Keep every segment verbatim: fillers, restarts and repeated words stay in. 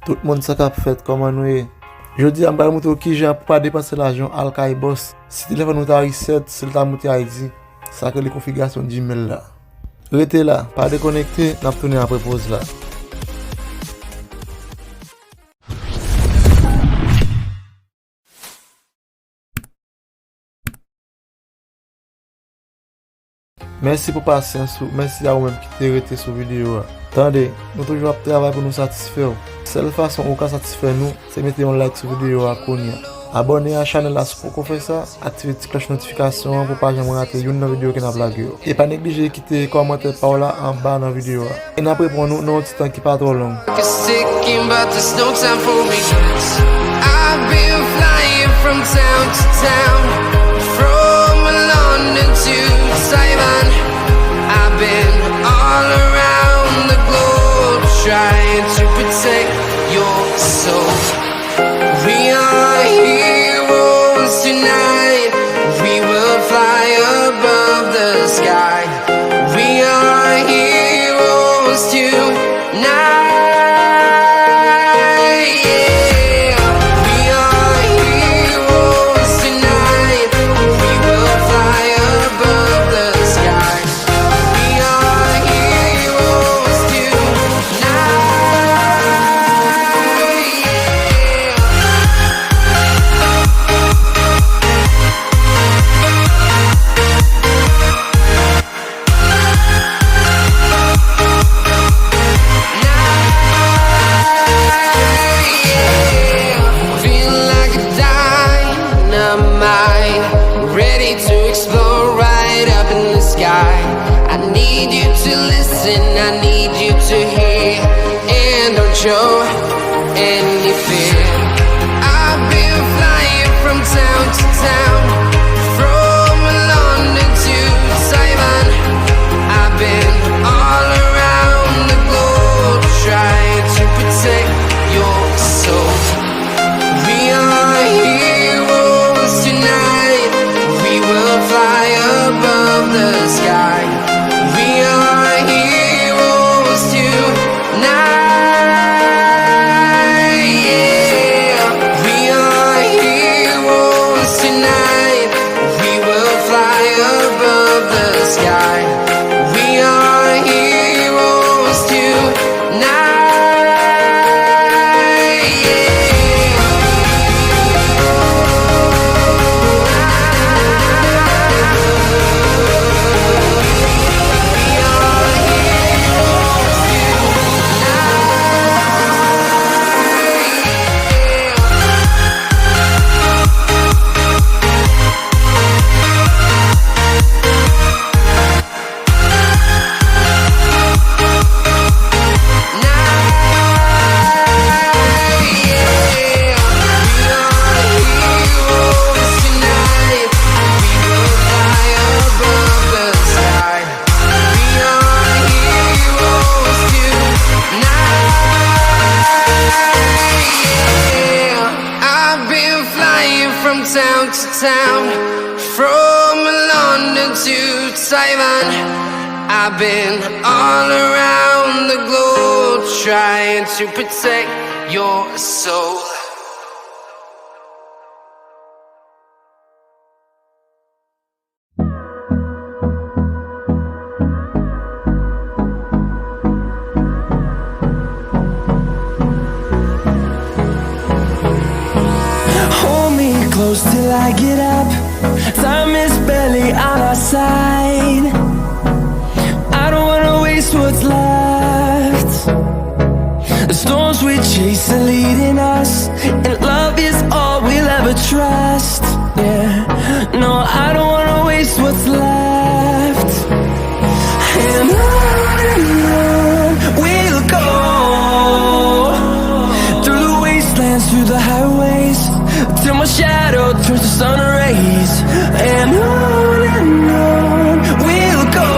Tout moun, sa k ap fèt, kòman nou ye? Jodi a, m pral montre w kijan pou pa depanse lajan w al kay bòs. Si telefòn ou ta reset, si l ta moute Ayiti, sa k rele konfigirasyon Gmail la. Rete la, pa dekonekte, n ap tounen apre poz la. Mèsi pou pasyans ou, mèsi a ou menm ki te rete sou videyo a. Tande, nou toujou ap travay pou nou satisfè w. Sèl fason ou ka satisfè nou, se mete yon like sou videyo a kounye a. Abòne a chanèl la si w poko fè sa, aktive ti klòch notifikasyon an pou w pa janm rate youn nan videyo ke n ap lage yo. E pa neglije kite kòmantè pa w la anba nan videyo a. E n ap reponn ou nan yon ti tan ki pa twò long. Like a stick in, but there's no time for regrets. I've been flying from town to town, from London to Taiwan. I've been all around the globe trying to protect your soul. We are heroes tonight. We will fly above the sky. We are heroes tonight. Yeah. We are heroes tonight. We will fly above the sky. We are heroes tonight. Feel like a dynamite, ready to explode right up in the sky. I need you to listen, I need you to hear, and don't show any fear. I've been flying from town to town, from London to Taiwan. I've been all around the globe trying to protect your soul. We are heroes tonight. We will fly above the sky. We are heroes tonight. Yeah. We are heroes tonight. We will fly above the sky. We are heroes tonight. I've been flying from town to town, from London to Taiwan. I've been all around the globe trying to protect your soul. Hold me close till I get up. Time is barely on our side. I don't wanna waste what's left. The storms we chase are leading us, and love is all we'll ever trust. Yeah, no, I don't wanna waste what's left. And on and on we'll go, through the wastelands, through the highways, till my shadow turns to sun rays. And on and on we'll go,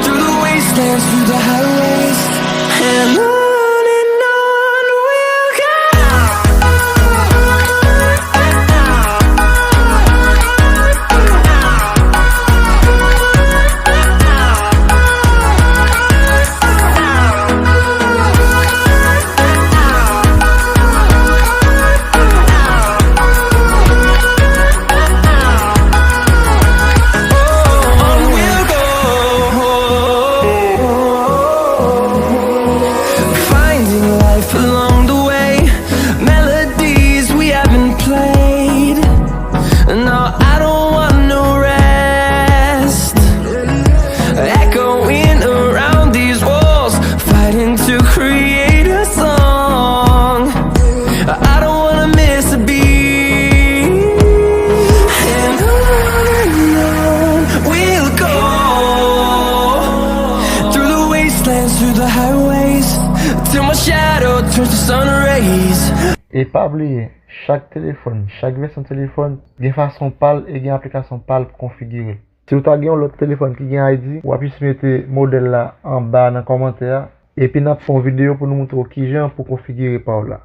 through the wastelands, through the highways, and on and on we'll go. Shadow turns to sun rays. E pa bliye, chak telefòn, chak vèsyon telefòn gen fason pa l e gen aplikasyon pa l pou konfigire l. Si w ta gen yon lòt telefòn ki gen I D, w ap jis mete modèl la anba nan kòmantè a, epi n ap fè yon videyo pou nou moutre w kijan pou konfigire pa w la.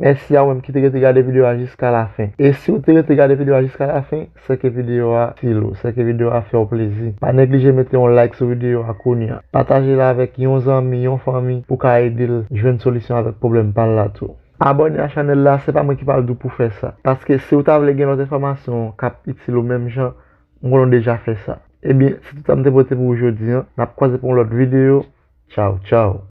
Mèsi a ou menm ki te rete gade videyo a jiska lafen. E si w te rete gade videyo a jiska lafen, sèke videyo a itil ou, sèke videyo a fè w plezi. Pa neglije mete yon like sou videyo a kounye a. Pataje l avèk yon zanmi, yon fanmi pou ka ede l jwenn solisyon avèk pwoblèm pa l la tou. Abòne a chanèl la, se pa mwen ki pral di w pou fè sa. Paske si w ta vle gen lòt enfòmasyon k ap itil ou menm jan, m konnen w deja fè sa. Ebyen, se tout sa m te pote pou ou jodi a. N ap kwaze pou yon lòt videyo. Tchaw, tchaw.